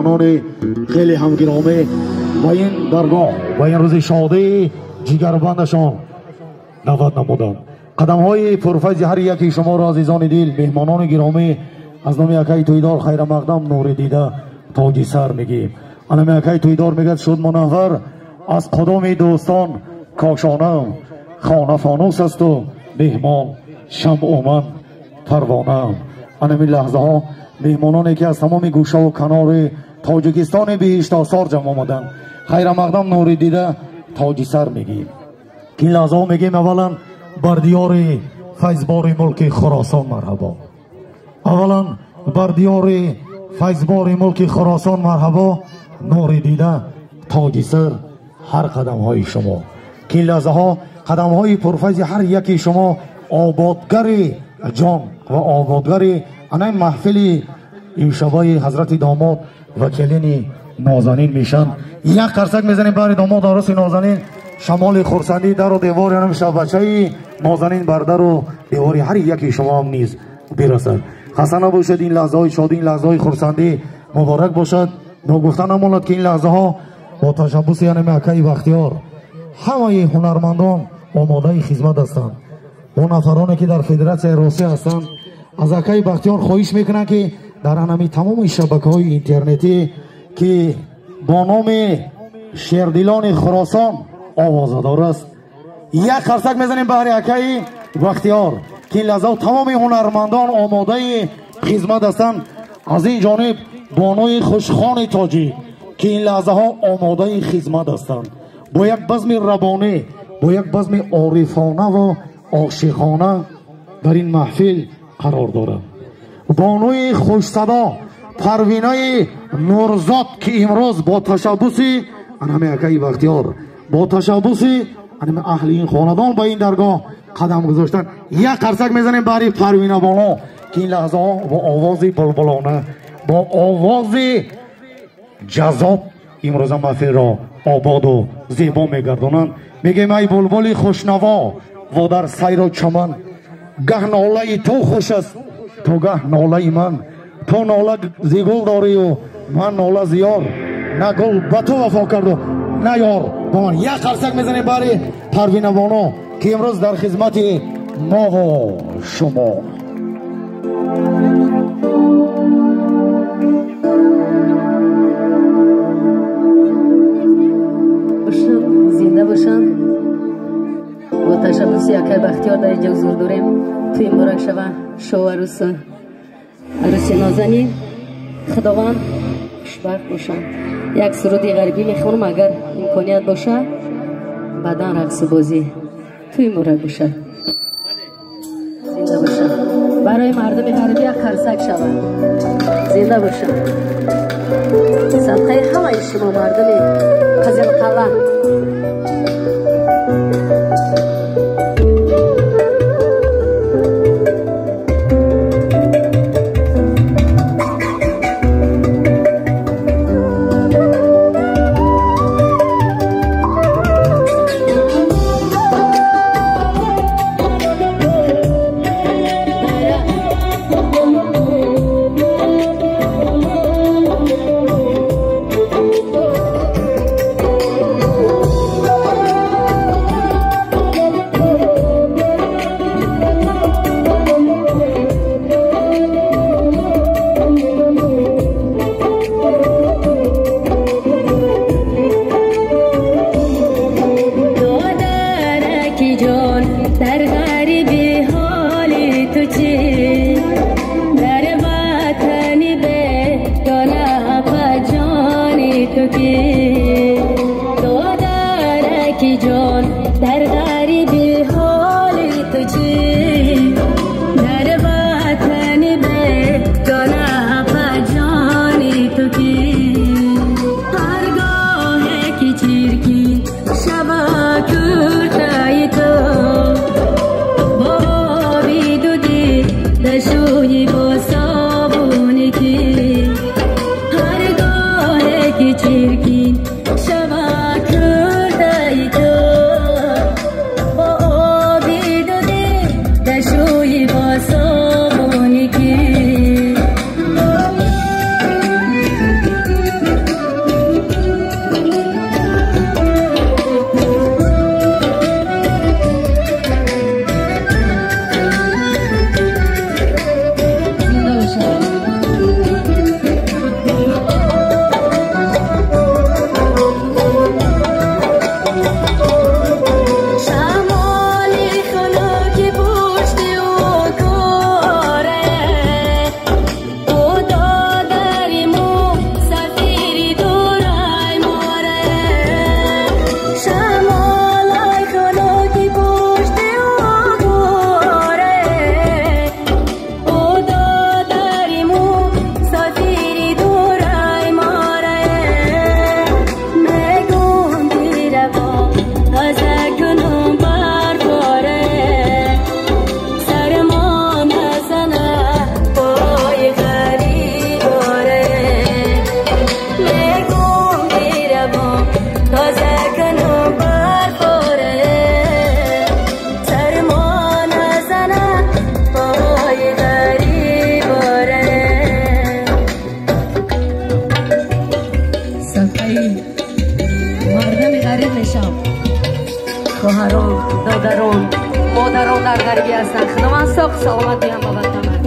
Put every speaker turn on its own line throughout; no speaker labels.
Меҳмонони хеле ҳам гиромӣ ба ин даргоҳ, ба ин рӯзи шодӣ ҷигарбандашон даъват намуданд. Қадамҳои пурфайзи ҳар яки шуморо, азизони дил, меҳмонони гиромӣ, аз номи акаи тӯйдор хайрамақдам нури дида тоҷи сар мегӯем. Анами акаи тӯйдор мегӯяд: шуд мунаввар аз қудуми дӯстон кошонаам, хона фонус асту меҳмон шамъу ман парвонаам. Анами лаҳзаҳо меҳмононе ки аз тамоми гӯшаву канори Тоҷикистони биҳиштосор ҷамъ омаданд, хайрамақдам нури дида тоҷи сар мегӯем. Ки ин лаҳзаҳо мегӯем: аввалан бар диёри файзбори мулки Хуросон марҳабо, аввалан бар диёри файзбори мулки Хуросон марҳабо, нури дида тоҷи сар ҳар қадамҳои шумо. Ки ин лаҳзаҳо қадамҳои пурфайзи ҳар яки шумо ободгари ҷон ва ободгари анаи маҳфили имшабаи ҳазрати домод ва келини нозанин мешанд. Як қарсак мезанем бари домод аруси нозанин. Шамоли хурсандӣ дару девори анам шабачаи нозанин бар дару девори ҳар яки шумо ҳам низ бирасад. Хаста набошад, ин лаҳзаҳои шодӣ, ин лаҳзаҳои хурсандӣ муборак бошад. Ногуфта намонад ки ин лаҳзаҳо бо ташаббуси анами акаи Бахтиёр ҳамаи ҳунармандон омодаи хизмат ҳастанд. Он нафароне ки дар Федератсияи Русия ҳастанд, аз акаи Бахтиёр хоҳиш мекунанд ки дар анами тамоми шабакаҳои интернетӣ ки бо номи Шердилони Хуросон овозадор аст, як қарсак мезанем баҳри акаи Бахтиёр, ки ин лаҳзаҳо тамоми ҳунармандон омодаи хизмат ҳастанд. Аз ин ҷониб бонуи хушхони тоҷик ки ин лаҳзаҳо омодаи хизмат ҳастанд, бо як базми рабонӣ, бо як базми орифона ва ошиқона дар ин маҳфил қарор дорад. Бонуи хушсадо Парвинаи Нурзод ки имрӯз бо ташаббуси анами акаи Бахтиёр, бо ташаббуси анами аҳли ин хонадон ба ин даргоҳ қадам гузоштанд. Як қарсак мезанем бари Парвина боно ки ин лаҳзаҳо бо овози булбулона, бо овози ҷаззоб имрӯза маҳфилро ободу зебо мегардонанд. Мегӯем: ай булбули хушнаво, во дар сайру чаман, гаҳ нолаи ту хуш аст то гаҳ нолаи ман. Ту нола зи гул дорию ман нола зи ёр, на гул ба ту вафо карду на ёр ба ман. Як қарсак мезанем бари Парвина боно ки имрӯз дар хизмати мову шумо.
Зинда бошанд. Бо ташаббуси акаи Бахтиёр дар инҷа ҳузур дорем. Тӯи муборак шава шоу арӯсу арӯси нозанин. Худованд хушбахт бошанд. Як суруди ғарибӣ мехонам, агар имконият бошад, баъдан рақсу бозӣ. Тӯи муборак бошад, зинда бошанд. Барои мардуми ғарибӣ як қарсак шавад. Зинда бошанд. Садқаи ҳамаи шумо мардуми Қизилқалъа. Мардами ғариб мешам. Хоҳарон, додарон, модарон дар ғарибӣ ҳастанд. Худованд соғ саломат диҳам ба ватанам.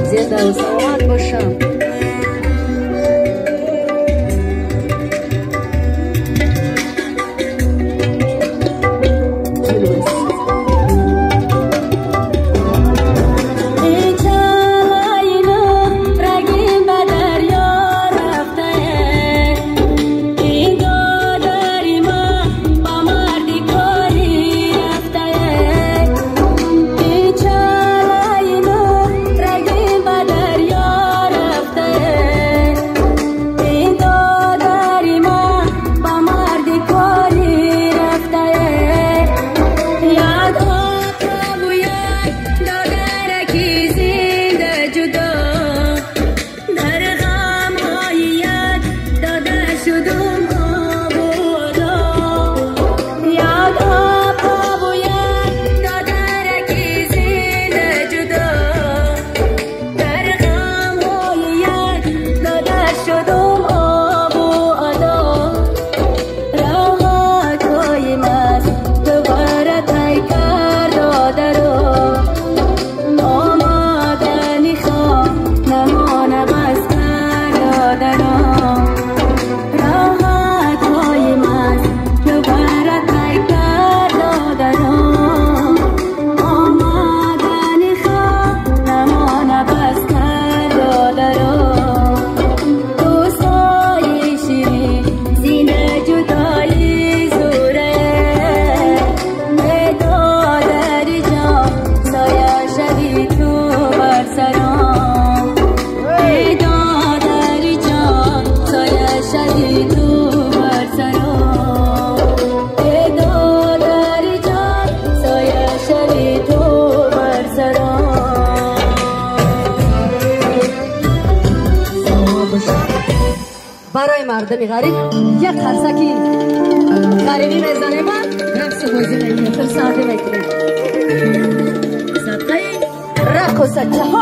Зинда ва саломат бошам. Барои мардами ғариб як қарсаки ғарибӣ мезанем, рақсу бозӣ мекунем, хурсандӣ мекунем. Садқаи рақосачаҳо.